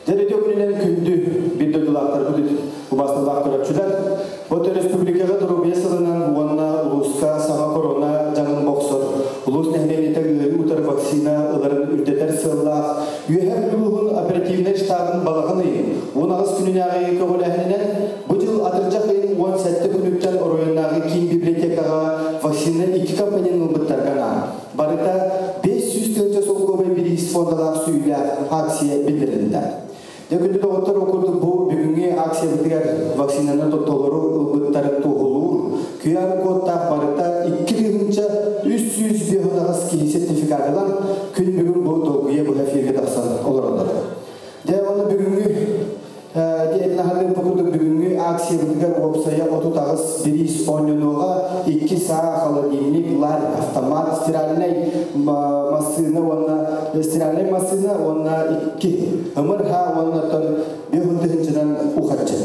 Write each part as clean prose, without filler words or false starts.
Дьэ, күнүнэн күндү биир дойдулаахтарбыт, убаасталаах көрөөччүлэр, вот республикаҕа доруобуйа сылынан уонна улууска саҥа корона дьаҥын бохсор, улуус нэһилиэнньэтэ ыарыы утары вакцина ыларын үрдэтэр сыаллаах Үөһээ Бүлүү улууһун оперативнай штабын балаҕан ыйын 18 күнүнээҕи көҕүлээһининэн бу дьыл атырдьах ыйын 17 күнүттэн оройуоннааҕы киин библиотекаҕа вакцина икки компонентын ылбыттарга анаан барыта 500 тыһыынча солкуобай бириис фондалаах сүүйүүлээх акция биллэрилиннэ. Дьэ, күндү доҕоттор, ол курдук бу бүгүҥҥү акциябытыгар вакцинаны толору ылбыттарын туоһулуур QR кодтаах барыта 2358 киһи сертификат ылан, күн бүгүн бу долгуйа быһа эфиргэ тахсан олороллор. Дьэ, онно бүгүҥҥү диэтин аһардыыр бу курдук бүгүҥҥү акциябытыгар уопсайа 38 бириис оонньонуоҕа, икки саа, холодильник, ларь, автомат, стиральнай массыына уонна стиральнай массыына уонна икки ымыр ха уонна оттон биэс тыһыынчанан ухаччы.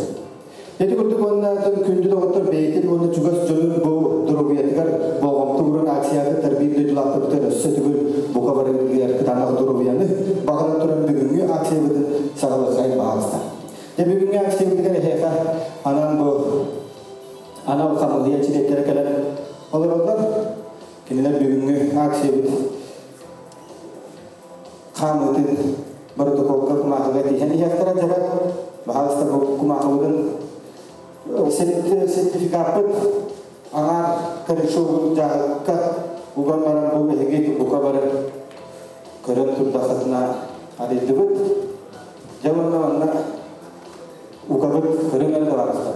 Ити курдук уонна күндү доҕоттор бэйэтин уонна чугас дьонун бу доруобуйатыгар болҕомто ууран акцияҕа кыттар биир дойдулаахтарбытын өссө төгүл бука барыгытыгар кытаанах доруобуйаны баҕаран туран бүгүҥҥү акциябытын саҕалыаххайын баҕаласта. Дьэ, бүгүҥҥү акциябытыгар эһиэхэ анаан бу анал хамыыһыйа чилиэттэрэ кэлэн олороллор. Кинилэр бүгүҥҥү акциябыт хаамыытын боротокуолга кумааҕыга тиһэн иһиэхтэрэ дьара. Баһаалыста бу кумааҕыбытын сертификаппыт аҥаар корешогун дьааһыкка уган баран бу биһиги бука бары көрөн турдахытына арыйдыбыт. Дьэ уонна манна укабыт көрүҥ эрэ табаарыстар.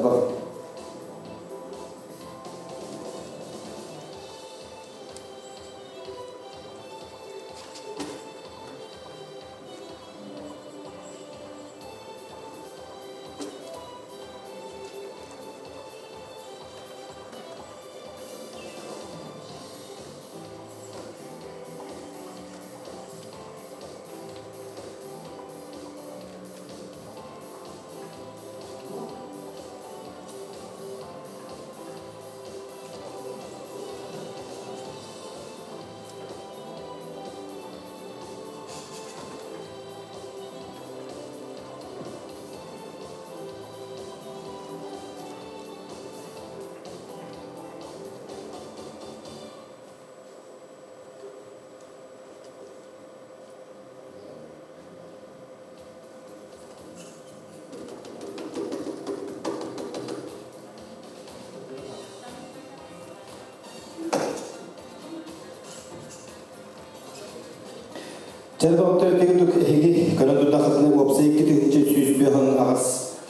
Чэ, доҕоттор, курдук эһиги көрөн турдаххытына уопсай 2158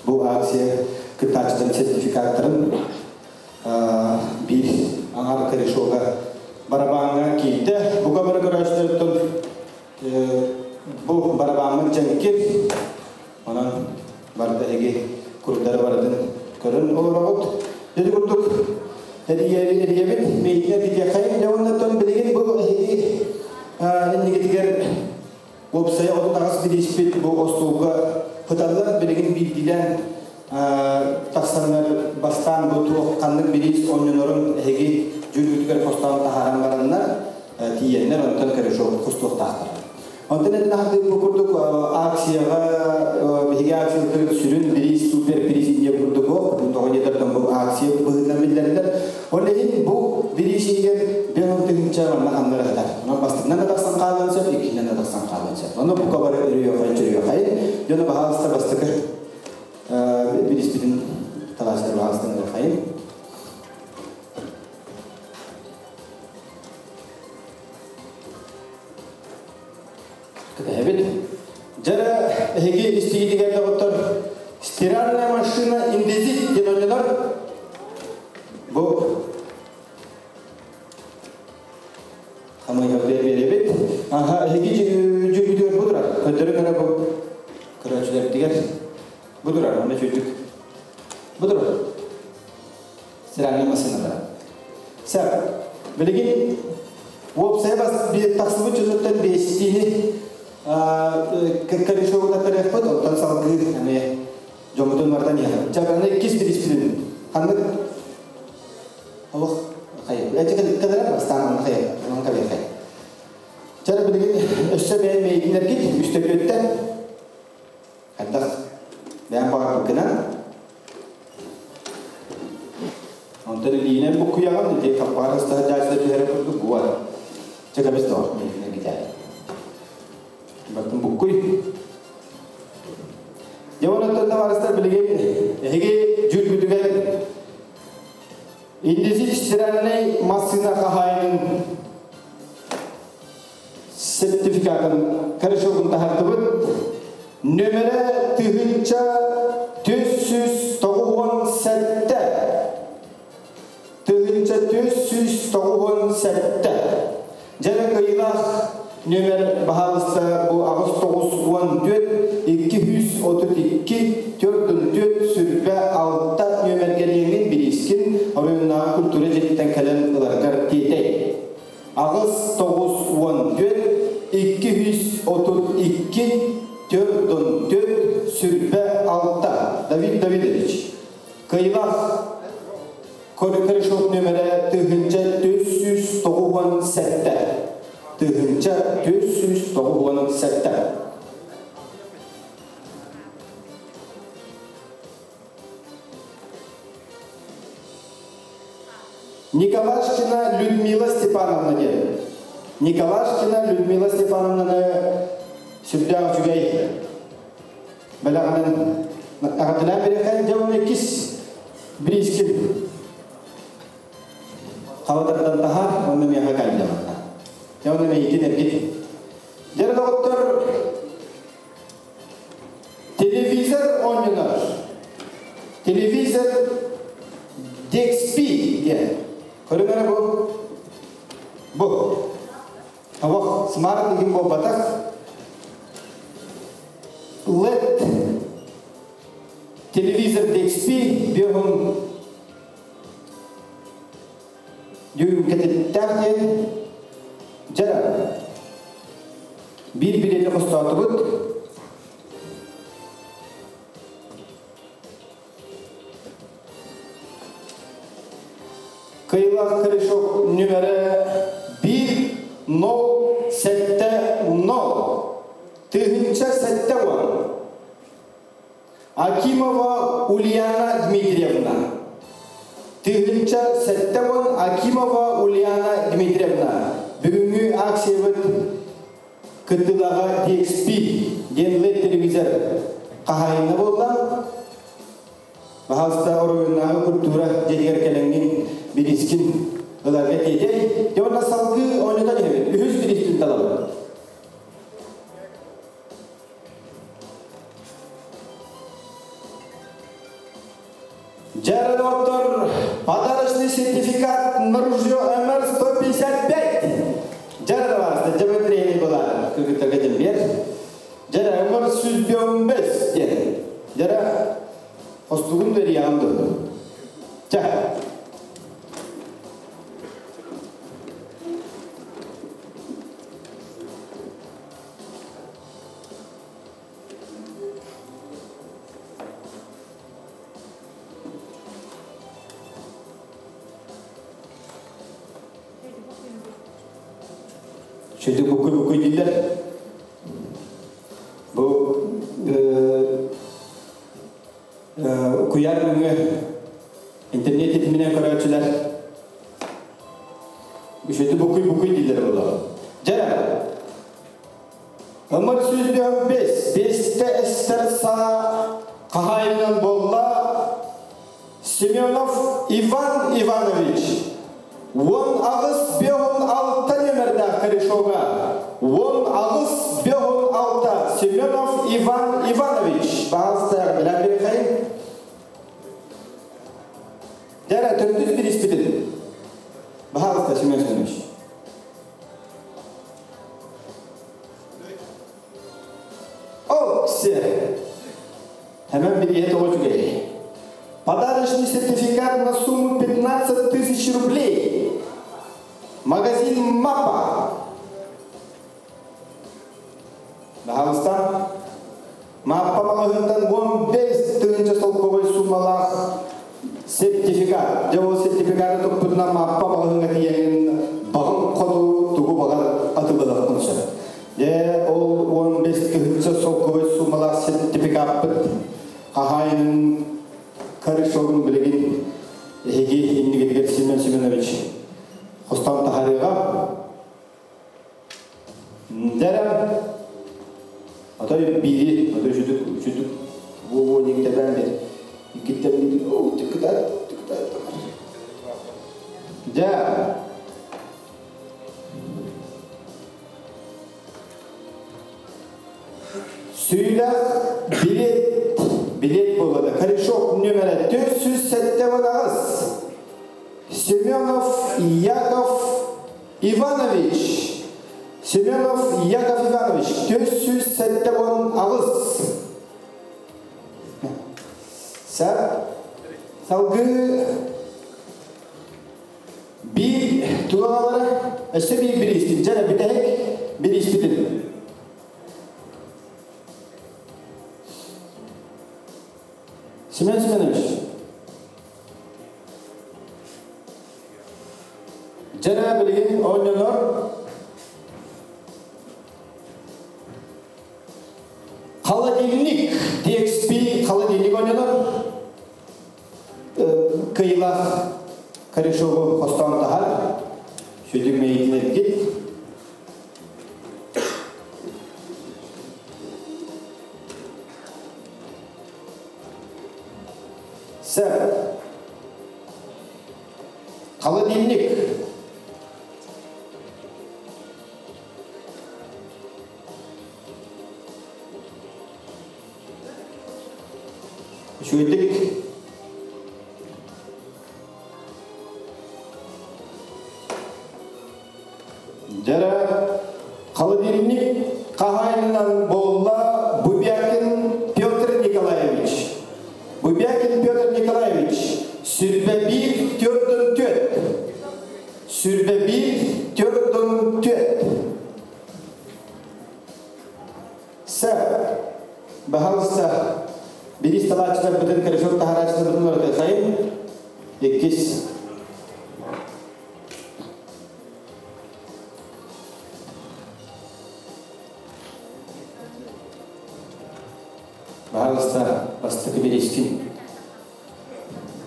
бу акция кыттааччыларын сертификаттарын биир аҥаар корешога барабааҥҥа киирдэ. Бука бары көрөөччүлэртэн бу барабааммыт дьэҥкир. Онон барыта эһиги курдары барытын көрөн олороҕут. Ити курдук эрийэбит, миигин этитиэххэйин. Дьэ уонна билигин бу эһиги иннигитигэр уопсайа 38 бирииспит бу остуолга ыталлар. Билигин биирдиилээн тахсаннар бастаан бу туох ханнык бириис оонньонорун эһиги дьүүлгүтүгэр хостоон таһааран бараннар тиийэннэр онтон корешок хостуохтаахтар. Онтон этин аһардыы бу курдук акцияҕа биһиги акциябытыгар сүрүн бириис супер бириис диэн курдук тоҕо диэтэртэн бу акция быһыытынан биллэриллэр. Ол иһин бу бириис иһигэр 5 тыһыынча манна ханна эрэ сытар. Онон бастакынан да тахсан хаалыан сөп, иккиһинэн да тахсан хаалыан сөп. Ону бука бары өрүөхэй чөрүөхэй. Дьону баһаалыста бастакы бирииспитин талаачтар баһаалыстан ырыахайын. Кэтэһэбит. Дьэ, эһиги истигитигэр доҕоттор стиральная машина Индезит диэн оонньонор. Бу хамыйга биэрэбит. Аха, эһиги дьүргүтүгэр бу турар. Көрдөрүҥ эрэ бу көрөөччүлэрбитигэр. Бу турар, онно чүрдүк. Бу турар. Стиральная массыыналара. Сөп. Билигин уопсайа бас тахсыбыт дьонуттан биэстиини корешогу таттарыахпыт, оттон салгыы эмиэ дьоммутун барытан иһэр. Чаганы иккис бириспитин ханнык олох хайа. Эти кэлэрэ бастаан онно хайа. Онон кэлиэхэй. Чара билигин өссө бэйэн мэйитинэргит үстөпүөттэн. Хайдах бэйэм баҕарбыккынан. Онтон илиинэн буккуйаҕын, ити хаппаар ыстаһа дьаачыта түһэрэ курдук буолар. Чэ кэбис тоҕо, миигин гитаа. Бартын буккуй. Дьэ онон табаарыстар билигин эһиги дьүргүтүгэр Индизит стиральнай массыына хаһаайынын сертификатын корешогун таһардыбыт. Нөмерэ 1497. 1497. Дьэрэ кыйылаах нөмер баһаалыста бу 894 232 44 26 нөмергэ лиэҥин бириискин оройуоннааҕы культура дьиэтиттэн кэлэн ыларгар тиэтэй. 8 9 14 232 44 26 Давид Давидович. Кыйылаах корешок нөмерэ 1497. 1497. Николашкина Людмила Степановна диэн. Николашкина Людмила Степановнаны сүрдээх үчүгэй бэлэҕинэн эҕэрдэлээн бириэхэ дьэ уонна иккис бириискин хабатардан таһаар уонна миэхэ кэллэ дьэ уонна мэйитин эргит дьэ доҕоттор телевизор оонньонор телевизор DXP диэн көрүҥ эрэ бу бу Авах смарт деген буолбатах LED телевизор DXP биоһун дюйм кэтиттээх диэн дьара биир билиэти хостоотубут Кыйылаах корешок нүмерэ 1 0 7 0 1070 Акимова Ульяна Дмитриевна. 1070 Акимова Ульяна Дмитриевна. Бүгүҥҥү акциябыт кыттыылааҕа DXP диэн LED телевизор хаһаайына буолла. Баһаалыста оройуоннааҕы культура дьиэтигэр кэлэҥҥин бириискин ыларга тиэтэй. Дьэ уонна салгыы оонньотон иһэбит. Үһүс бирииспин талабыт. Дьэ, доктор, подарочный сертификат на ружье МР-155. Дьэ, давай, дьэ, тренинг была, кыргыттарга дьэмбиэр. Дьэ, МР-155 диэн. Дьэ, хостугун бэрийэҕин дуо? Чэ. Şimdi букуй букуй дииллэр. Бу куйаар нөҥүө интернет ситиминэн көрөөччүлэр үчүгэй букуй букуй дииллэр буолла. Дьэ, МР 105, бэстэ эстэр саа хаһаайынынан буолла Семенов Иван Иванович. 18 56 нөмердээх корешога. 18 56 Семенов Иван Иванович. Баҕастаах билэн бириэхэй. Дьэ, төрдүс бирииспитин. Баһаалыста, Семен Семенович. О, все. Hemen bir ет үчүгэй. Подарочный сертификат на сумму 15 тысяч рублей. Магазин Мапа. Баһаалыста. Мапа маҕаһыынтан 15 тыһыынча солкуобай суумалаах сертификат. Дьэ ол сертификаты туппутунан Мапа маҕаһыыҥҥа тиийэн баҕаҥ хоту тугу баҕар атыылаһыаххын сөп. Дьэ ол 15 75 тыһыынча солкуобай суумалаах сертификаппыт хаһаайынын корешогун билигин эһиги иннигитигэр Семен Семенович хостоон таһаарыаҕа. Дэрэ отой биири отой үчүдүк үчүдүк буолуо никтэбээн бер иккиттэн биир оо тыкытаат тыкытаат. Дьэ Сүүлэх билет билет буоллада. Корешок нүөмэрэ 478. Семенов Яков Иванович. Семенов Яков Иванович 478. Сәп салгыы Биир тураалара өссө биир бирииспит дьэ бүтэһик бирииспитин. Семен Семенович. Дьэ билигин оонньонор Холодильник DXP холодильник оонньонор Кыйылаах корешогу хостоон таһар, сүдү мэйитин эргит. Сэр. Холодильник. Үчүгэйдик Дьэрэ холодильник хаһаайынынан буолла Бубякин Петр Николаевич. Бубякин Петр Николаевич сүрбэ биир төрдөн түөт. Сүрбэ биир төрдөн түөт. Сэр, баһалыста, бириис талааччыларбытын, корешок таһарааччыларбытын ырытыахайын. Иккис. Баһалыста, бастакы бириискин.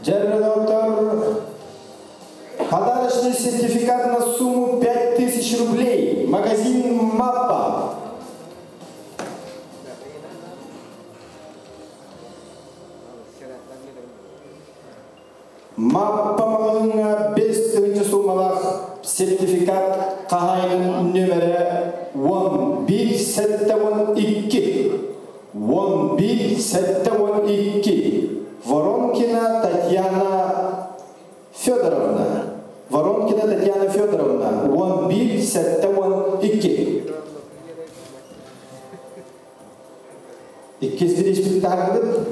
Дьэр, Подарочный сертификат на сумму 5000 рублей. Магазин «Маппа». Маппа маҕаһыыҥҥа 5 тыһыынча суумалаах сертификат хаһаайынын нүөмэрэ 11 72 11 72 Воронкина Татьяна Федоровна. Воронкина Татьяна Федоровна 11 72. Иккис бирииспит таһардыбыт.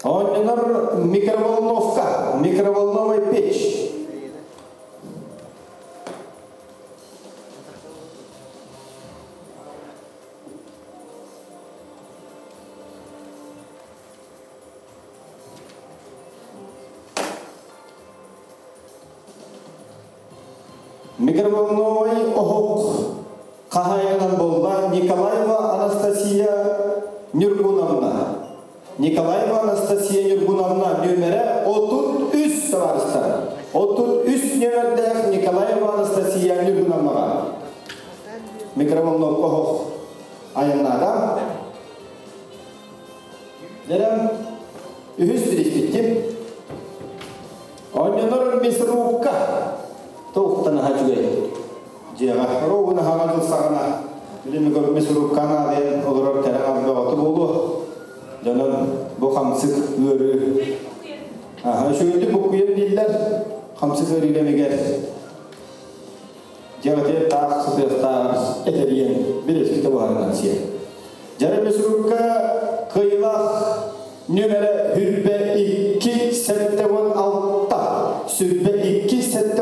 Оонньонор микроволновка, микроволновая печь. Микроволновай оһох хаһаайынынан буолла Николаева Анастасия Нюргуновна. Николаева Анастасия Нюргуновна нүөмэрэ 33 табаарыстар. 33 нүөмэрдээх Николаева Анастасия Нюргуновнаҕа. Микроволновка оһох айаннаата. Дэрэн үһүс бириспиттим. Оонньонор мясорубка. Туохтан хаачугай. Дьиэҕэ роуна хаҥа дьыл саҕана билими мясорубканы аҕыйан олорор кэрэ бөҕөтө буолуо. Дьонон бу хамсык ыарыы. Аха, үчүгэйдик буккуйан дииллэр хамсык ыарыы кэмигэр. Дьиэҕэ таах сытыахтааҕар этэрийэн бириспитэ буһарынан сиэ. Дьэрэ мясорубка кыайыылаах нүөмэрэ 22 76 22 76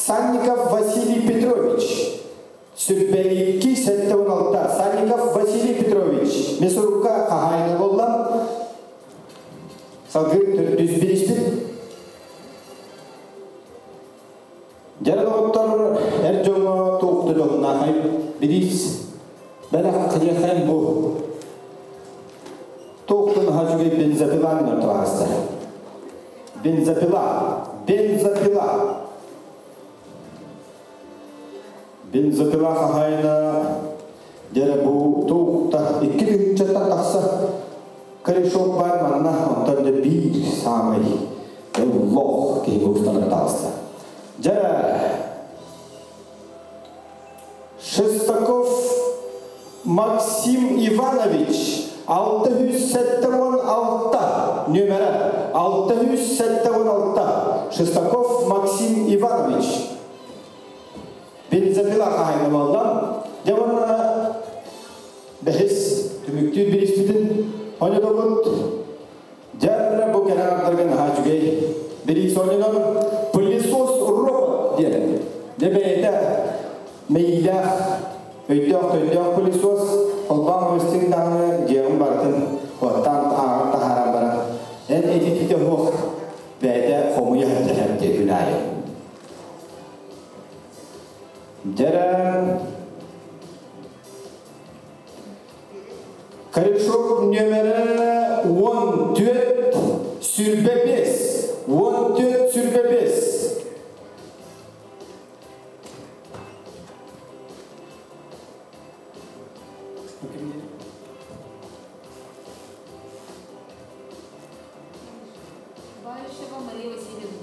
Санников Василий Петрович. 22 76 Санников Василий Петрович. Мясорубка хаһаайына буолла. Салгыы төрдүс бириспит. Дьэ, доҕоттор, эр дьоҥҥо Бириис бэлэх кыйахайын бу туохтун наһаа үчүгэй бензопилан нөртуһаастар. Бензопила, бензопила. Бензопила хаһаайына дьэрэ бу туохта 2 тыһыынчаттан тахса корешок бар манна онтон да биир саамай лох киһи устан таҕыста. Дьэ Шестаков Максим Иванович 676 нүөмэрэ 676 Шестаков Максим Иванович бензопила хаһаайына буолла. Дьэ уонна бэһис түмүктүүр бириспитин оонньотобут. Дьэ бу кэлэн ардырга наһаа үчүгэй бириис оонньонор пылесос робот диэн. Дьэ бэйэтэ мэйиилээх өйдөөх-төйдөөх пылесос холбоон өстүн даҕаны дьиэҕин барытын уоттаан ааҕан таһааран баран эн этитиитэ суох бэйэтэ хомуйа сылдьар диэ күн аайы. Дьэрэ Корешок нүөмэрэ 14 25, 14 25. Баишева Мария Васильевна.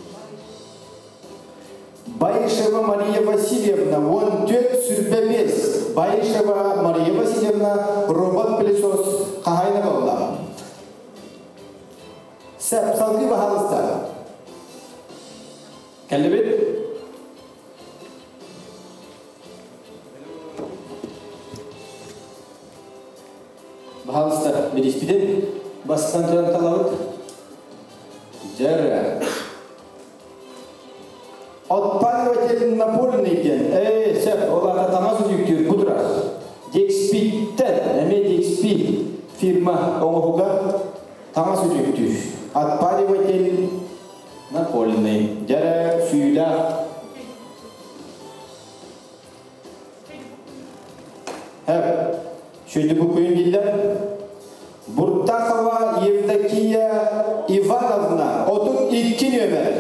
Баишева Мария Васильевна, 14 25. Баишева Мария Васильевна, робот-пылесос хаһаайына буолла. Сөп, салгыы баһаалыста. Кэллибит? Баһаалыста, бириспитин бастан туран талабыт. Дьэрэ. Отпариватель напольный диэн. Ээ, сөп, ол аата таҥас үтүктүүр бу турар. DXP-тен, эмиэ DXP фирма оҥоһуга таҥас үтүктүүр. Отпариватель напольный. Дьэрэ сүүлээх. Хэп, шүйді букуйун дииллэр. Буртахова Евдокия Ивановна, 32 нүөмэр.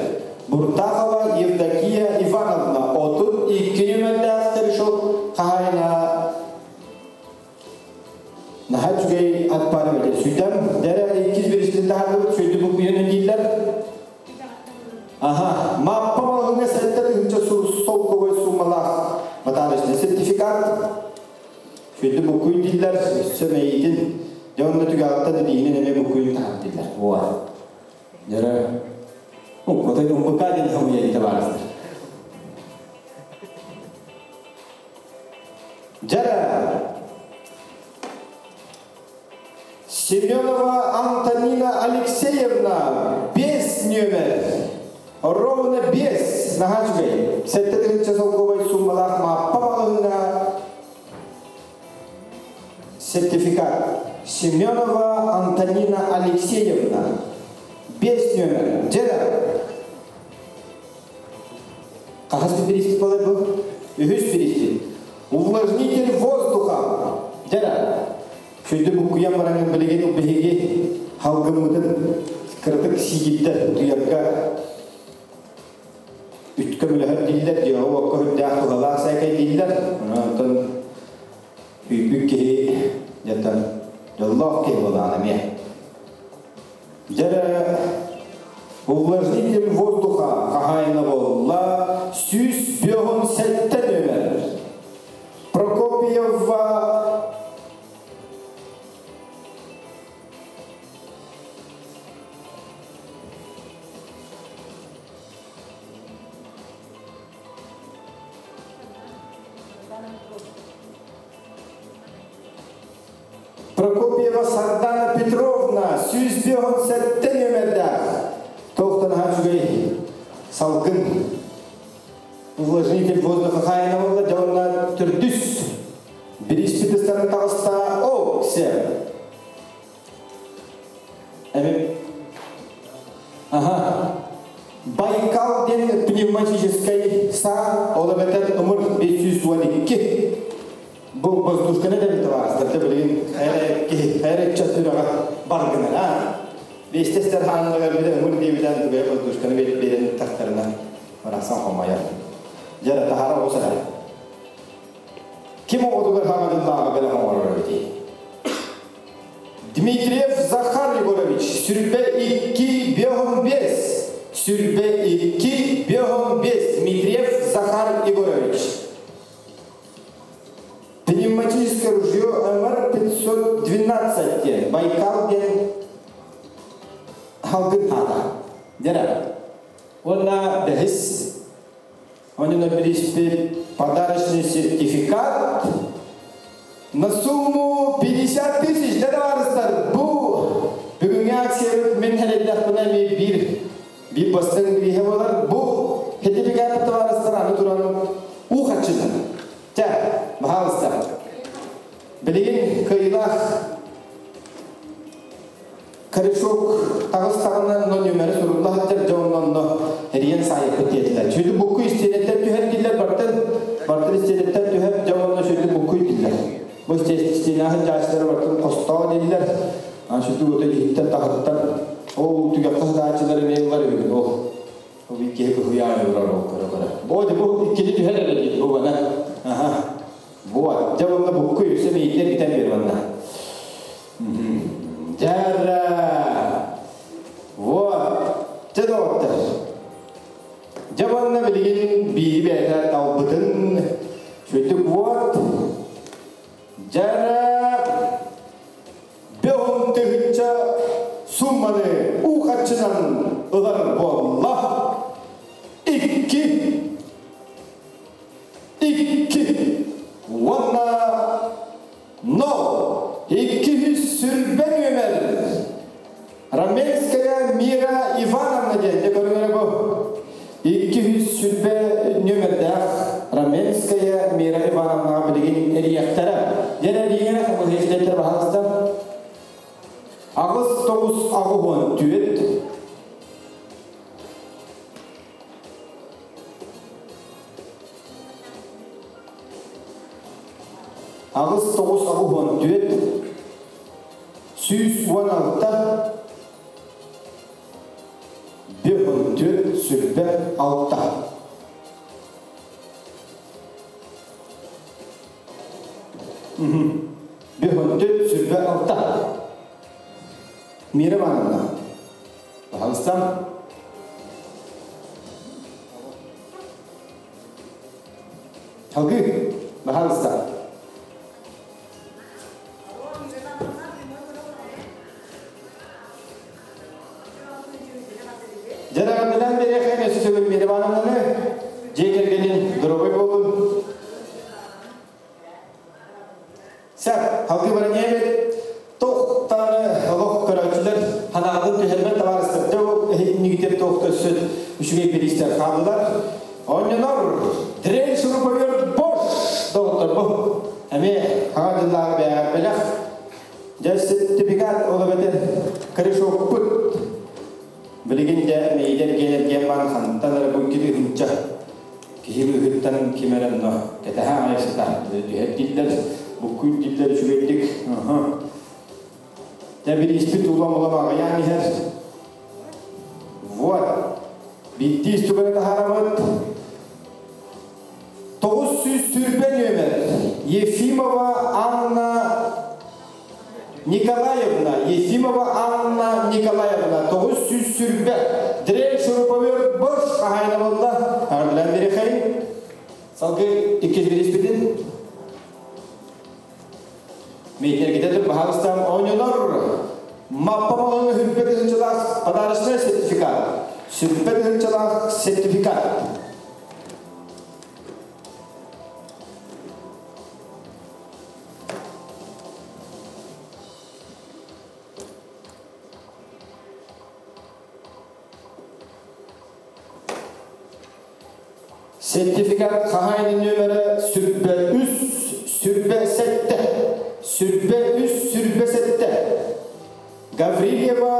Буртахова Евдокия Ивановна, 32 нүөмэрдээх корешок хаһаайына наһаа үчүгэй отпариватель. Сүйдәм, дәрә иккис биристин таһардыбыт, шүйді букуйун дииллэр. Аха, маппа маҕаһыыҥҥа 7000 солкуобай суумалаах подарочный сертификат. Шүйді букуй дииллэр, сөмэйитин. Дьэ онно түгэҕиттэн илиинин эмиэ букуйун таһар дииллэр. Уа. Дьэрэ. Уккотой умбука диэн хомуйа табаарыстар. Дьэрэ. Семенова Антонина Алексеевна, 5 нүөмэр. Ровно 5. Наһаа үчүгэй. 7000 солкуобай суумалаах маппа маҕаһыына сертификат. Семенова Антонина Алексеевна. 5 нүөмэр. Дьэрэ. Хаһыс бириспит буолар бу? Үһүс бириспит. Увлажнитель воздуха. Дьэрэ. Шүйді буккуйан баран билигин биһиги халгыммытын кыратык сиигиттэр утуйарга үткөмүлөһөр дииллэр, диэҕэ уокка үрдээх туһалаах сээкэй дииллэр. Онтон үйбүк киһи дьаттан дьоллоох киһи буолаҕын эмиэ. Дьэрэ увлажнитель воздуха хаһаайына буолла 157 нүөмэр. Прокопьева Прокопьева Сардана Петровна, 157 нүөмэрдээх. Тоқтан хачугай салкын увлажнитель воздуха хаһаайына буолла, дьэ онно төрдүс. Бириспит ыстанан таҕыста, о, все. Эми. Ага. Байкал диэн пневматическай саа, ол эбэтэр ымыр 512. Бу воздушканы да бит табаарыстар билигин киһи эрэ чөттүрөҕө бар гынар а. Бестестер хаанылыгар биле өмүр диэбитэн тугай воздушканы берен тахтарына барасан хомайар. Жара тахара осара. Ким оҕотугар хаҥадыллааҕы бэлэх оҥорор эбитий? Дмитриев Захар Егорович, сүрбэ 2 55. Сүрбэ 2 55. Дмитриев Захар Егорович. Пневматическое ружье МР-512 диэн, Байкал диэн халгын хаата. Дера. Онна бэһис. Онно бириспит подарочный сертификат на сумму 50 тысяч. Да табаарыстар, бу бүгүҥҥү акциябыт мин хэлэллэхпинэ биир биир бастыҥ бирииһэ буолар. Бу сертификат табаарыстар аны туран уу хаччыта. Чэ, баһаалыста. Билигин кыайыылаах корешок таҕыс таҕынан но нүмерэ сурулла сылдьар дьэ онно эрийэн саайыппыт диэтилэр. Сүдү букку истиэнэттэн түһэр дииллэр бартын бартын истиэнэттэн түһэр дьэ онно сүдү букку дииллэр. Бу истиэнэ сылдьааччылары бартын хостоо дииллэр. Сүдү өтө иһиттэн таһыттан ол түгэххэ сытааччылары эмиэ ылар үһүгүн ол. Ол иккиһи кыһыйаан ылар ол көрө көрө. Бу бу иккини түһэр эрэ диир бу бана. Аха. Вот. Дьэ онно букку үсэ миитер битэн бер манна. Дьара. Вот. Дьэ доҕоттор. Дьэ манна билигин биири бэйэтэ талбытын сүтүк вот. Дьара. Бөҕүн тыһыынча сумманы уу хаччынан ылар буолла. Икки. Икки. Уонна нол. 220 нүөмэр. Раменская Мира Ивановна диэн дьэ көрүҥэрэ бу. 220 нүөмэрдээх Раменская Мира Ивановнаҕа билигин эрийэхтэрэ. Дьэ эрийиҥэрэ хамыһыйыктар баһаалыста. Аҕыс тоҕус 84. Аҕыс тоҕус 84. 116. 114 26. 114 26. Мира Ивановна. Пожалуйста. Салгыы, пожалуйста. Дьараҕанынан берехен өссө Мира Ивановнаны дьиэ кэргэнин доруобай буолун. Сәп, халкы баран эбит. Тохтаны олох көрөөччүлэр ханаатын түһэрбэт табаарыстар. Дьэ ол эһигиннигитер тоохто өссө үчүгэй бириистэр хааллылар. Оонньонор дрель шуруповерт Bosch доҕоттор бу. Эмиэ хаҥа дьыллааҕы бэйэҕэр бэлэх. Дьэ сертификат ол эбэтэр корешокпут. Билигин дьэ мейдер генерген бан хантан эрэ бу икки тыһыынча киһи быыһыттан ким эрэ онно кэтэһэ аҕай сытар. Түһэр дииллэр, буккуй дииллэр үчүгэйдик. Дьэ бирииспит улам-улам аҕыйаан иһэр. Вот. Биирдии истуганы таһаарабыт. 920 нүөмэр. Ефимова Анна Николаевна. Ефимова Анна Николаевна. 920. Дрель шуруповерт Bosch хаһаайына буолла. Ардылан берехай. Салгыы иккис бирииспитин. Мейтергитетир баһаалыстан оонньонор. Маппа маҕаһыыҥҥа 120 тыһыынчалаах подарочный сертификат. 120 тыһыынчалаах сертификат. Сертификат хаһаайынын нүөмэрэ 23 27. 23 27. Гаврильева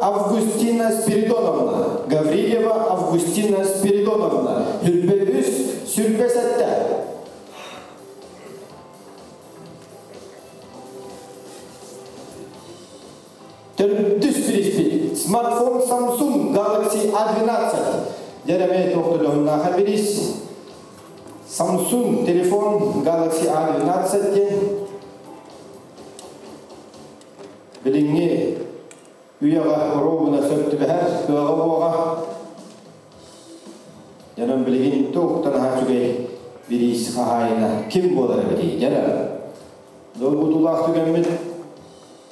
Августина Спиридоновна. Гаврильева Августина Спиридоновна. 23 27. Төрдүс бириспит смартфон Samsung Galaxy A12. Дьэ туох дьоһуннааха бирис. Samsung телефон Galaxy A12 диэн билиҥҥи үйэҕэ оруобуна сөп түбэһэр кыаҕа буоҕа. Дьонум билигин туохтан аһа үчүгэй бириис хаһаайына ким буолар эбитий дьэ долгутуулаах түгэммит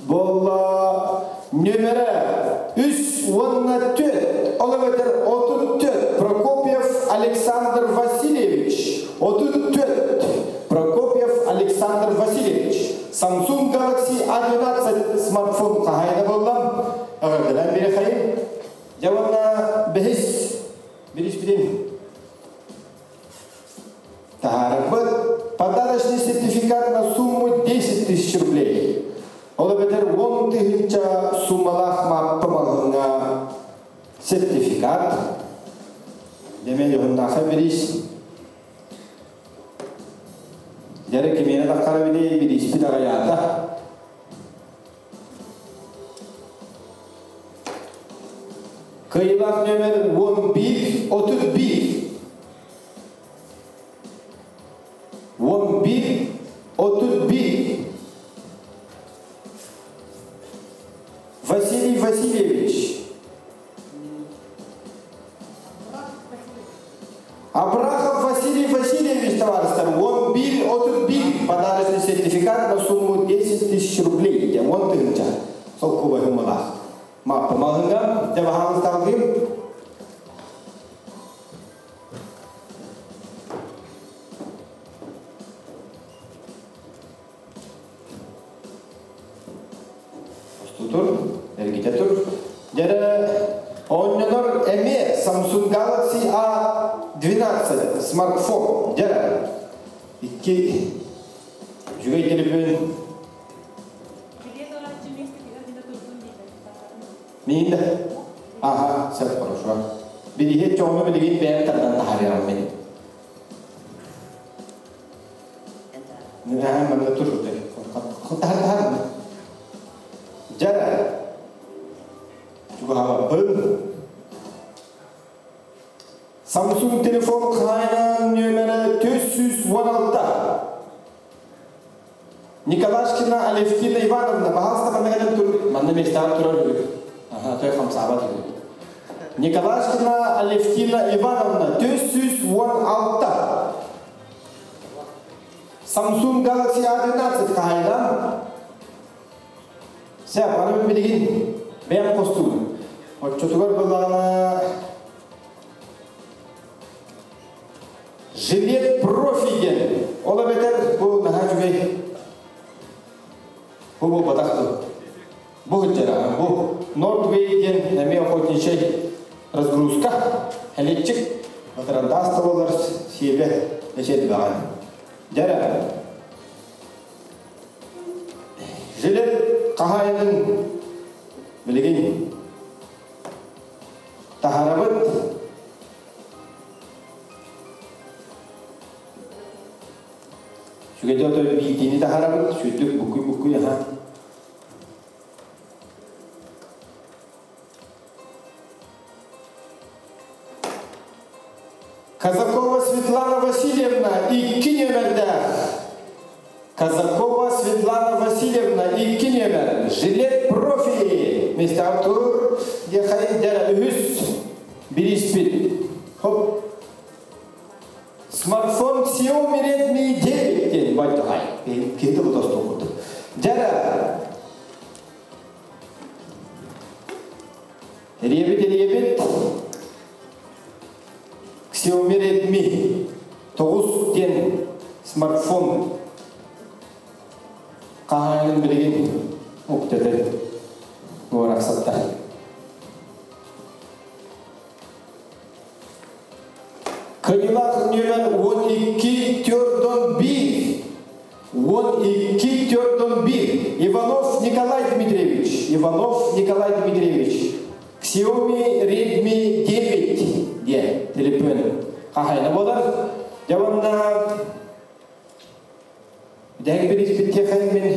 буолла нөмерэ 314, ол эбэтэр 34 Прокопьев Александр Васильевич, 34 Прокопьев Александр Васильевич Samsung Galaxy A12 смартфон хаһаайына буолла. Эҕэрдэлээн биэриэхэйин. Дьэ уонна бэһис бириспитин таһаарарбыт. Подарочный сертификат на сумму 10 тысяч рублей. Ол эбэтэр 10 000 суммалаах Мааппа маҕаһыыҥҥа сертификат. Дьэ эмиэ дьоһуннааха бириис. Дьэ кимиэнэ таххара били бирииспит аҕыйаата. Кыайыылаах нөмер 11 31. 11 31. Василий Васильевич. Абрахов Василий Васильевич, товарищтар, 11 31 подарочный сертификат на сумму 10 тысяч рублей. 10 000. Солкуобай суумалаах. Мааппа маҕаһыыҥҥа, дьэ баһаалыстаалгым. Тур, эргитэ тур. Дьэ оонньонор эмиэ Samsung Galaxy A12 смартфон. Дьэ икки үчүгэй телефон. Миин да? Аха, сөп, хорошо. Бирииһи чоҥҥо билигин бэйэм тардан таһаарыаҕым мин. Аха, манна тур. Таһар таһар. Дьэ чугаһаабаппын. Samsung телефон хаһаайына нөмерэ 416. Николашкина Алевтина Ивановна, баһаалыста манна кэлэн тур. Манна миэстэҕэр турар үһү. Аха, той хамсаабат үһү. Николашкина Алевтина Ивановна, 416. Samsung Galaxy A12 хаһаайына. Сөп, аны мин билигин бэйэм хостуубун. Оччотугар былаана Жилет профи диэн. Ол эбэтэр бу наһаа үчүгэй. Бу буолбатах дуо? Бу сылдьар бу Nordway диэн эмиэ охотничай разгрузка. Хелетчик батарандаас табалар сиэбэ эчэлбэҕэ. Дьэ Жилет хаһаайынын билигин таһаарабыт. Сүгэдэ отой биитини таһаарабыт, сүрдүк буккуй-буккуй аха. Казакова Светлана Васильевна, икки нөмердээх. Казакова Светлана Васильевна, икки нөмер. Жилет профи. Миэстэҕэр тур. Диэхэй дьэ үһүс бирииспит. Хоп. Смартфон Xiaomi Redmi 9 диэн байтаҕай. Киһи да тостуох курдук. Дьэ Эрийэбит, эрийэбит. Xiaomi Redmi 9 диэн смартфон хаһаайынын билигин уктэтэ уорахсатта. Кыайыылаах нөмер 12 41. 12 41. Иванов Николай Дмитриевич. Иванов Николай Дмитриевич. Xiaomi Redmi 9 диэн телефон хаһаайына буолар. Дьэ уонна дэһик бириспит мин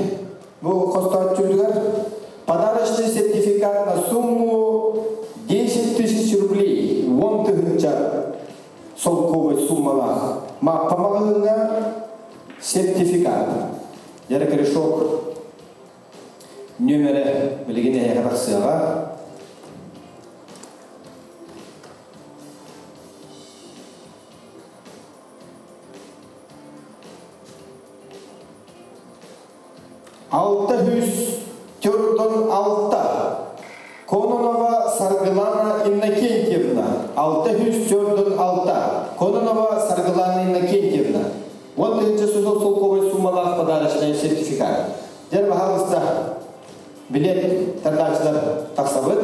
бу хостооччутугар подарочный сертификат. сертификат на сумму 10 тысяч рублей. 10 тыһыынча солкуобай суумалаах. Мааппа маҕаһыыҥҥа сертификат. Дьэ корешок нүөмэрэ билигин эһиэхэ тахсыаҕа. 646. Кононова Саргылана Иннокентьевна. 646. Кононова Саргылана Иннокентьевна. 10 солкуобай суумалаах подарочный сертификат. Дьэ, пожалуйста, билет тардааччылар тахсабыт.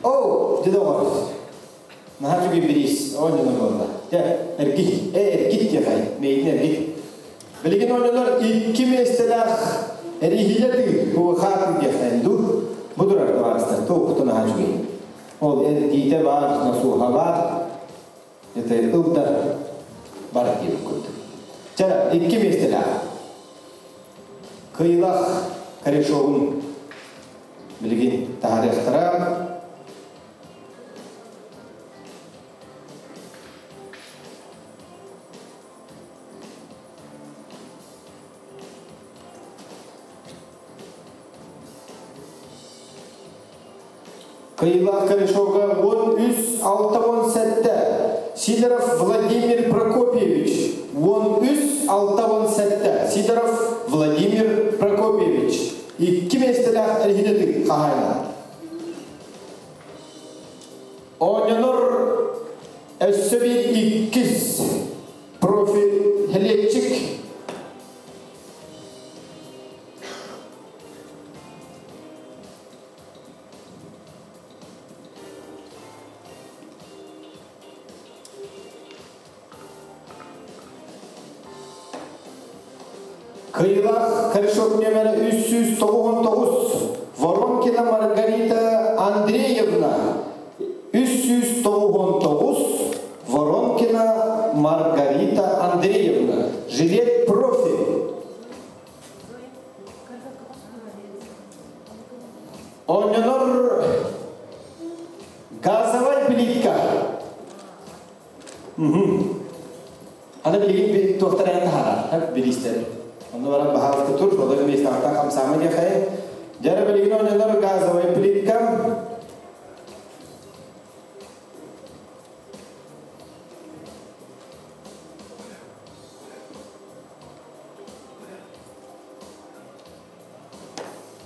О, дьэ доҕор. Наһаа үчүгэй бириис оонньонор буолла. Дьэ, эргит, эргит диэхэй, мейин эргит. Билигин оонньонор икки миэстэлээх эриһилэ тыы, хуахаатын диэхтэй ду. Бу турар табаарыстар, туохпутун наһаа үчүгэй. Ол эргиитэ баар, насуха баар, это ылдар бар диэбит курдук. Чэ, икки миэстэлээх. Кыйылах корешогун билигин таһаарыахтара. Кыйылаах корешога 13 67 Сидоров Владимир Прокопьевич 13 67 Сидоров Владимир Прокопьевич икки миэстэлээх эргинэтик хаһаайына. Оонньонор өссө биир иккис профи хелиэччик Кыйылаах корешок нүөмэрэ 399 Воронкина Маргарита Андреевна 399 Воронкина Маргарита Андреевна Жилет профи Оонньонор газовай плитка. Аны билигин туохтар эн таһаарар, билистер. Онно баран баһаалыста тур, олор миэстэҕиттэн хамсаама диэхэй. Дьэ билигин оонньонор газовай плитка.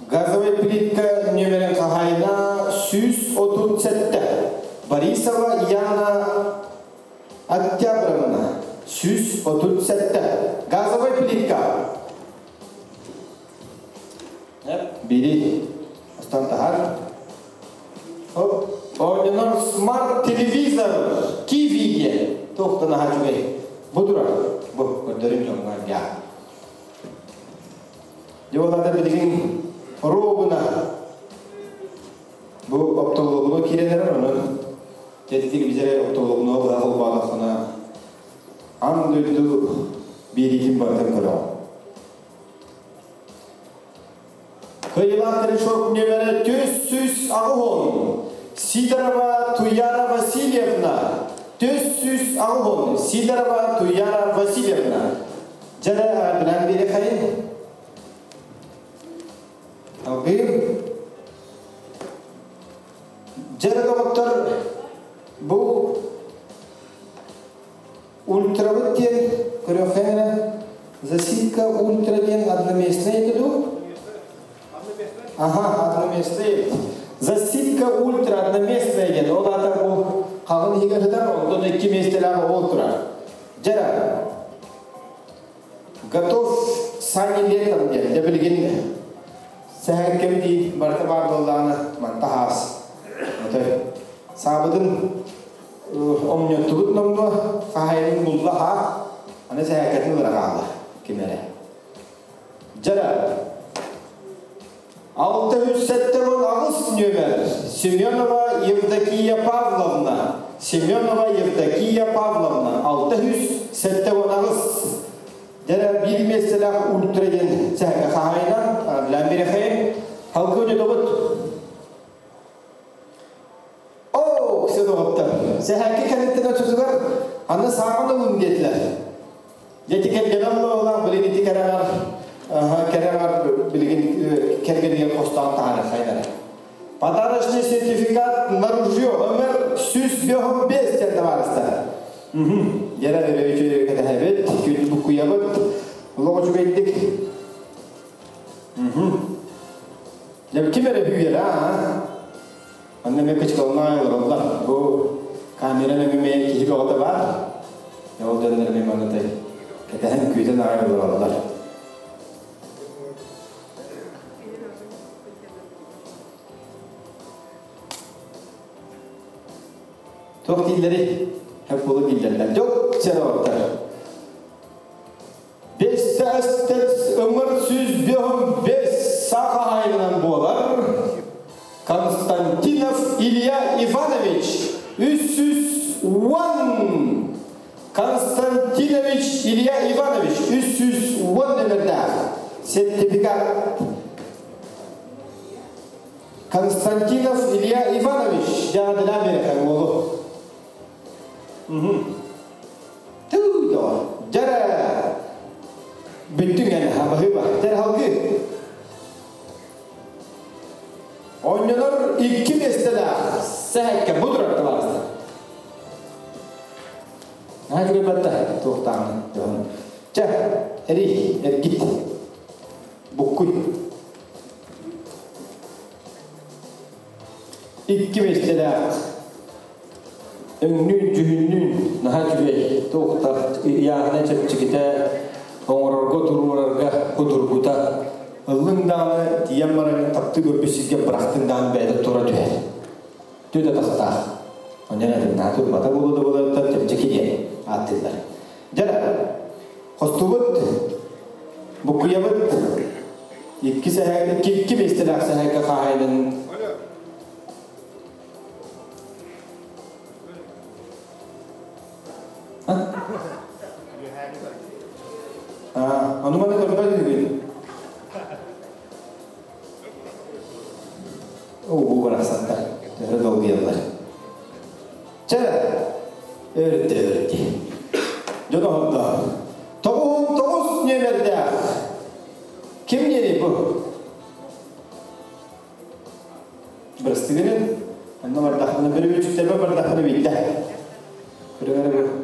Газовай плитка нүөмэрин хаһаайына 137 Борисова Яна Октябровна 137 Газовай плитка. Бири Астан тахар. Хоп. Оонньонор смарт телевизор Киви диэн. Туохтан наһаа үчүгэй. Бу турар. Бу көрдөрүн дьоҥҥо я. Дьэ ол билигин ровно бу оптоволокно киирэн эрэр, онон тетитик бизере оптоволокно быһа холбаатаххына аан дойду биэриитин барытын көрөҕүн. Кыйылаах корешок нүөмэрэ 480 Сидорова Туяра Васильевна 480 Сидорова Туяра Васильевна Дьэ билэн биэриэхэйин. Алгыыр. Дьэ доҕоттор бу ультрабыт диэн көрүөххэ Засидка ультра диэн одноместная это ду? Ага, одноместная. Засидка ультра одноместная диэн. Ол аата бу хаҕын иһигэр сытар, онтон икки миэстэлээх ол турар. Дьэ готов сани летом диэн. Дьэ билигин сэһэркэм дии барыта баар буоллаҕына манта хаас. Отой саабытын омньоттубут номнуо хаһайын булла хаа аны сэһэркэтин ылара хаалла ким эрэ. Дьэ 678 нүөмэр Семенова Евдокия Павловна Семенова Евдокия Павловна 678 Дьэ биир миэстэлээх ультра диэн сэһэҥҥэ хаһаайынан Лээн Бирэхэйин халгы дьодобут. Оо, все доҕоттор. Сэһэҥки кэнниттэн оччотугар аны сааҕын ылын диэтилэр. Дьэ ити кэргэнэ олоҕулаах билигин ити кэрэҕэр кэрэҕэр билигин кэргэнигэр хостоон таһаарар хайдара. Подарочный сертификат на ружье номер 105 диэн табаарыстар. Дьэрэ өрө кэтэһэбит, күн буккуйабыт, олох үчүгэйдик. Дьэ ким эрэ бүүйэр аа? Онно эмиэ кычкалына олороллор. Бу камера нөҥүө киһи бөҕөтө баар. Ол дьоннор эмиэ манна кэтэһэн күүтэн аҕай олороллор. Туох дииллэрий? Хөп буолу дииллэллэр. Дьол сэр Бестәстес ымыр 105 саха айынан буолар. Константинов Илья Иванович 310 Константинович Илья Иванович 310 нөмердээх сертификат. Константинов Илья Иванович дьаҕадылаан берехэн уолу. Туу дьара бүттүҥ эн баһыыба дьэр халгы Оонньонор икки миэстэлээх сэһэккэ бу турар табаарыстар. Наһаа күрүбэтте туохтааҕын дьоһун. Чэ, эрий, эргит. Буккуй. Икки миэстэлээх өҥнүүн, дьүһүннүүн наһаа үчүгэй туохтар ыйааһына чэпчэкитэ, оҥорорго, туруорарга судургута. Ыллыҥ даҕаны тиийэн баран таптыы көрбүт сиргэ бырахтыҥ даҕаны бэйэтэ тура түһэр. Түөт атахтаах. Онон этим турбата буолуо да буоларыттан чэпчэки диэн ааттыыллар. Дьэ, хостубут, буккуйабыт икки сэһэ, икки миэстэлээх сэһэкэ хаһаайынын Ону маны көрбөт үһүгүн. Уу барахсаттар төһө долгуйаллар. Чэ, өрүттэ өрүттэ. Дьон оһордо. 99 нүөмэрдээх. Ким диэний бу? Бырастыгынын. Онно бардахпына бөрүбүчүктэрбэ бардахпына биирдэ. Көрүҥ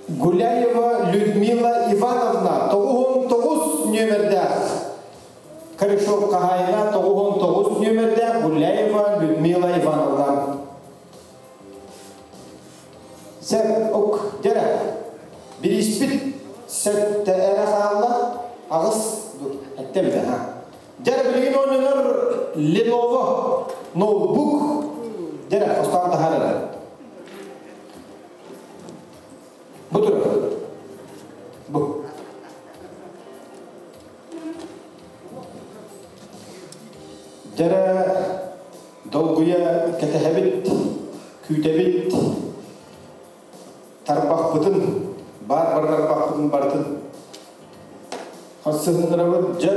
Гуляева Людмила Ивановна 99 нүөмэрдээх корешок хаһаайына 99 нүөмэрдээх Гуляева Людмила Ивановна. Сеп ок дьэрэ бириспит сэттэ эрэ хаалла аҕыс эттэ эбитэ ха дьэрэ билигин оонньонор Lenovo ноутбук дьэрэ хостоон таһаарара бу турар бу дьэрэ долгуйа кэтэһэбит күүтэбит тарбахпытын баар бар тарбахпытын барытын хасыһыннарабыт дьэ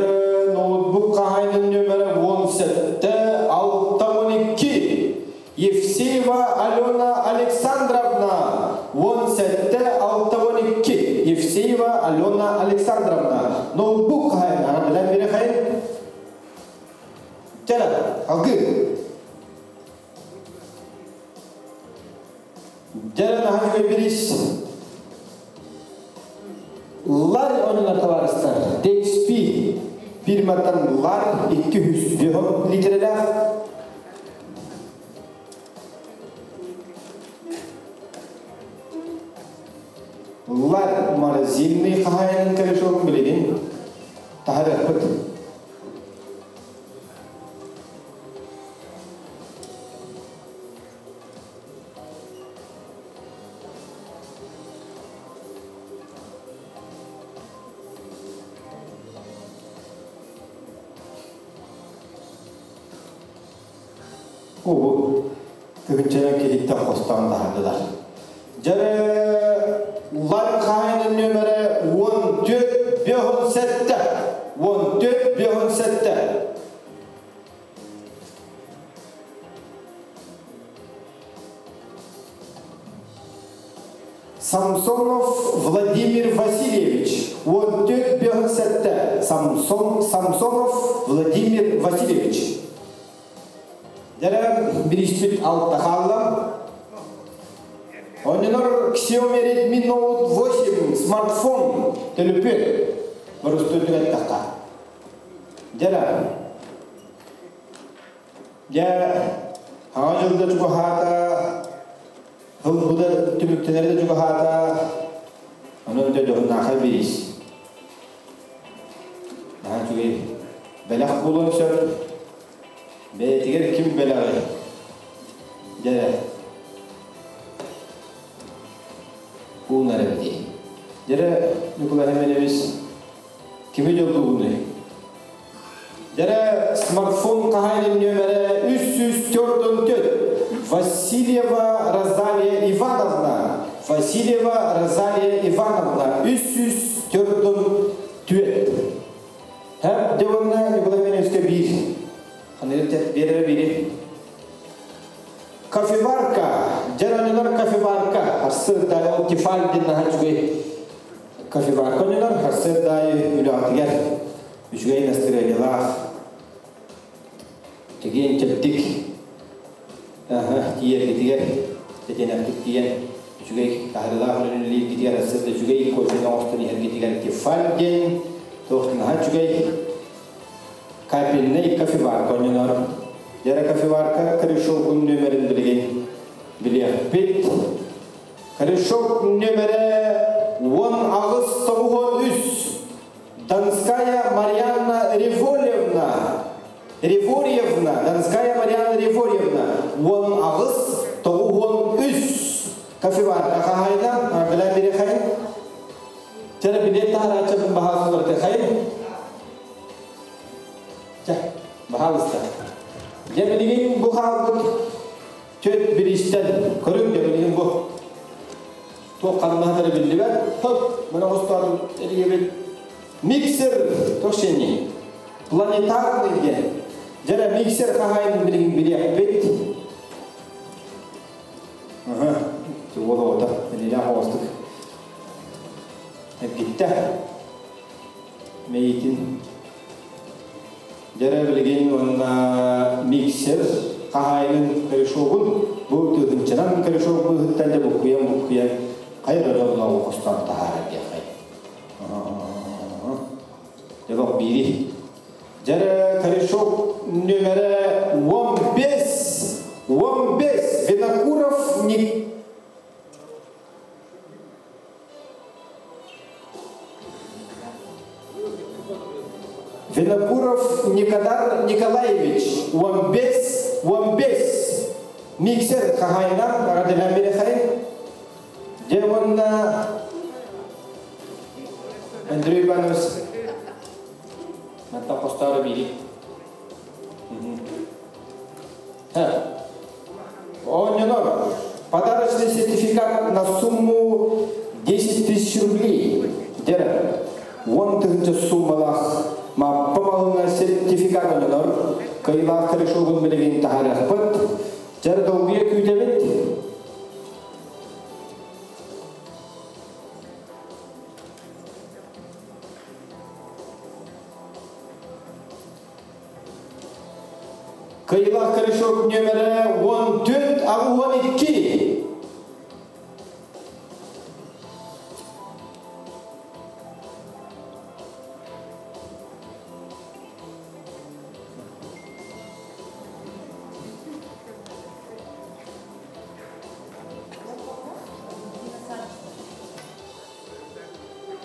ноутбук хаһаайынын нөмэрэ 17 612 Евсеева Алена Александровна 17 612 Евсеева Алена Александровна ноутбук хаһаайына билэн бирэхэйин Чэ, алгы. Дьэ, наһаа үчүгэй бириис. Ларь ойнонор табаарыстар. DXP фирматтан Ларь 200 литрелээх. Ларь морозильный хаһаайынын корешогун билигин таһарыахпыт. Бу тыһыынчанан киһиттэн хостоон таһардылар. Дьэрэ лайк хаһайынын нөмерэ 14 57. 14 57. Самсонов Владимир Васильевич, 14 57. Самсон, Самсонов Владимир Васильевич. Дәрә бириспит алта хаалла. Оннонор Xiaomi Redmi Note 8 смартфон төлөпүөн боростуотугар тахха. Дәрә Дьэ, Саҥа дьыл да чугаһаата, сыл бу да түмүктэнэрэ да чугаһаата, онон дьэ дьоһуннаахай бириис. Наһаа үчүгэй бэлэх буолуон сөп. Бэйэтигэр ким бэлэҕи? Дьэ, уунар эбитий. Дьэрэ, Ньукулай Семенович, кими дьоллуугунуй? Дьэрэ смартфон хаһаайынын нүөмэрэ 344 Васильева Розалия Ивановна. Васильева Розалия Ивановна 344. Һәм дьэ Николай Ивановичка биир. Ханныгы биэрэрэ биири. Кофеварка, дьэр кофеварка, харсыарда ол Тефаль диэн наһаа үчүгэй кофеварка онньонор харсыарда аайы үлэҕитигэр үчүгэй настырыанньалаах чэгиэн чэбдик тиийэргитигэр тэтиэнэхтик тиийэн үчүгэй таһарыылаах үлэни үлэлииргитигэр харсыарда үчүгэй кофены оҥостон иһэргитигэр Тефаль диэн туох наһаа үчүгэй капельнай кофеварка онньонор дьэрэ кофеварка корешогун нүөмэрин билигин билиэхпит. Корешок нүөмэрэ 18 93. Донская Марьяна Револьевна. Реворьевна, Донская Марьяна Реворьевна, 18 93. Кофеварка хаһаайына, билэн бириэхэйин. Чэрэ билет таһарааччы баһаалыстар хайын. Чэ, баһаалыста. Дьэ билигин бу хаалбыт түөрт бириистэн көрүҥ дьэ билигин бу туох ханнаһатара биллибэт. Хоп, мына оҕустаатын эрийэбит. Миксер туох сиэнний? Планетарный диэн. Дьэрэ миксер хаһаайынын билигин билиэхпит. Аха, уол оҕото, илиилээх оҕостук эргиттэ. Мэйиитин Дьэрэ билигин уонна миксер хаһаайынын корешогун бу тыһыынчанан корешок быыһыттан дьэ буккуйан-буккуйан хайа да дьоллооҕу хостоон таһаарар диэххэй. Дьэ биири. Дьэрэ корешок нүөмэрэ 15 15 Винокуров Ник Винокуров Никодар Николаевич, 15, 15. Миксер хаһаайына, аҕаделэн бирэхэй. Дьэ уонна Андрей Иванович Мантан хостоору биири. Оонньонор. Подарочный сертификат на сумму 10 тысяч рублей. Дьэ, 10 тыһыынча суммалаах Маппа маҕаһыыҥҥа сертификат оонньонор. Кыайыылаах корешогун билигин таһаарыахпыт. Дьэ, долгуйа күүтэбит. Кыайыылаах корешок нүөмэрэ 14 82.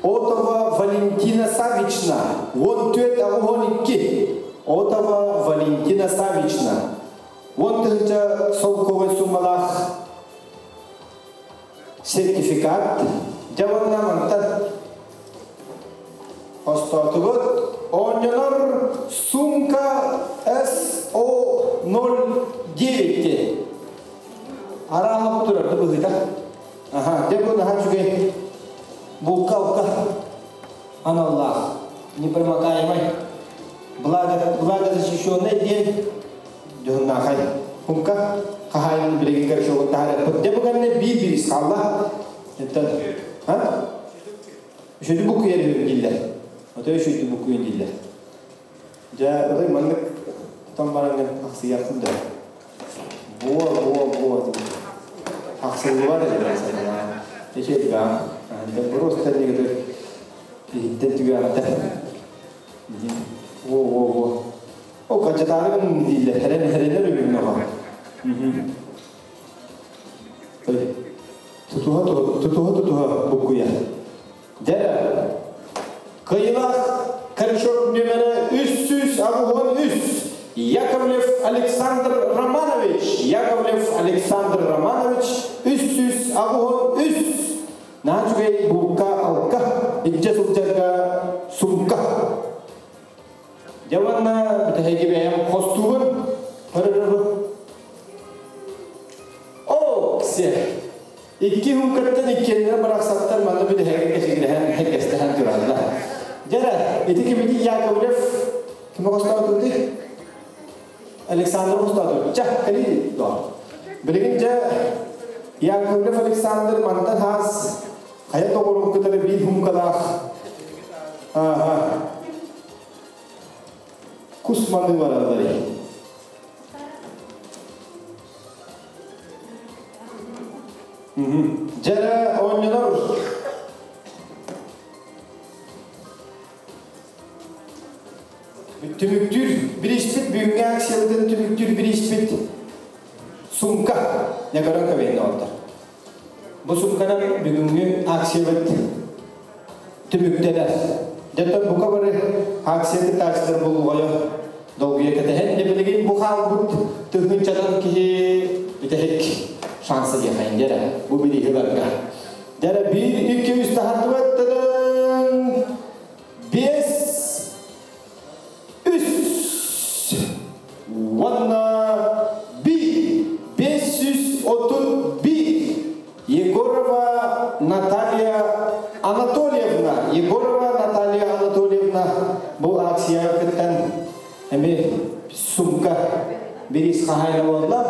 Отова Валентина Савична, 14 82. Отова Валентина Савична. 10 тыһыынча солкуобай суммалаах сертификат. Дьэ уонна мантан хостоотубут. Оонньонор сумка SO09. Булка-алка аналлаах, непромокаемай, влагозащищенный диэн дьоһуннаахай хумка хаһаайын билигин корешогун таһаарыахпыт. Дьэ бу кэннэ биир биирис хаалла. Эттэн, а? Үшөдү буккуйар үһү дииллэр. Ото үшөдү буккуйун дииллэр. Дьэ, отой маннык тутан бараҥҥын ахсыйаххын да. Буо, буо, буо. Ахсыллыбат этэ санаа. Эче да. Просто негатив. Иһиттэн түгэҕиттэн. Во, во, во. О, качатаарыгын дииллэр. Хэрэн, хэрэнэр үбүн оҕо. Тутуһа, тутуһа, тутуһа буккуйа. Дьэ, кыайыылаах корешок нүөмэрэ 383 Яковлев Александр Романович. Яковлев Александр Романович 383. Наһаа үчүгэй булка алка, илдьэ сылдьарга сумка. Дьэ уонна бүтэһиги бэйэм хостуубун. О, все. Икки хумкаттан иккиэннэрэ барахсаттар манна бүтэһигэ кэчигирэһэн, хэггэстэһэн тураллар. Дьэрэ, ити кимити Яковлев ким хостоотутуй? Александр хостооту. Ча, кэлии доо. Билигин дьэ Яковлев Александр мантан хаас хайа доҕорун кытары биир хумкалаах ааха кус маны бараллар. Дьэрэ оонньонор түмүктүүр бирииспит бүгүҥҥү акциябытын түмүктүүр бирииспит сумка Некорон көбейінде олды. Бу сумканан бүгүҥҥү акциябыт түмүктэнэр. Дьэ бука бары акция кыттааччылар буллуҕайо долгуйа кэтэһэн дьэ билигин бу хаалбыт тыһыынчанан киһи бүтэһик шанса диэхэйин дьэрэ бу бирииһи барга. Дьэрэ биир икки үс таһардыбат бес үс уонна би 531 Егорова Наталья Анатольевна. Егорова Наталья Анатольевна бу акцияҕа кыттан эми сумка бириис хаһаайына буолла.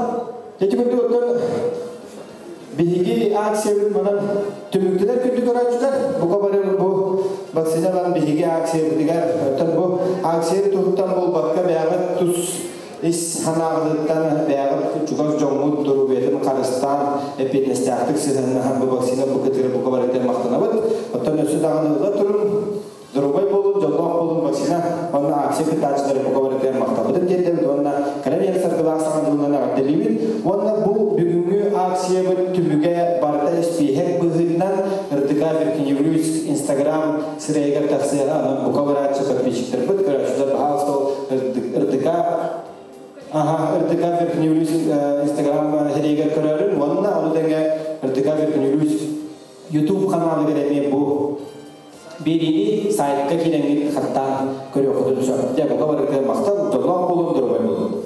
Ити курдук оттон биһиги акциябыт манан түмүктэнэр күндү көрөөччүлэр. Бука бары бу вакциналан биһиги акциябытыгар оттон бу акция туһуттан буолбакка бэйэҕит тус ис санааҕытыттан бэйэҕит чугас дьоҥҥут доруобуйатын харыстаан эппиэтинэстээхтик сыһыаннаһан бу вакцина бу кытары бука барытын махтанабыт. Оттон өссө даҕаны ыла турун, доруобай буолун, дьоллоох буолун вакцина уонна акция кыттааччылары бука барытын махталбытын тиэрдэбит уонна кэлэн иһэр саргылаах саҥа дьылынан эҕэрдэлиибит. Уонна бу бүгүҥҥү акциябыт түмүгэ барыта испииһэк быһыытынан РТК Верхнеюрюйск Инстаграм сирэйигэр тахсыаҕа. Онон бука барааччы подписчиктарбыт, көрөөччүлэр баһаалыста РТК Аха, РТК Верхнеюрюйск Инстаграм сирэйигэр көрөрүн уонна ону тэҥэ РТК Верхнеюрюйск YouTube каналыгар эмиэ бу биэриини сайтка киирэҥҥит хаттаан көрүөххүтүн сөп. Дьэ, бука барыта махтал, дьоллоох буолун, доруобай буолун.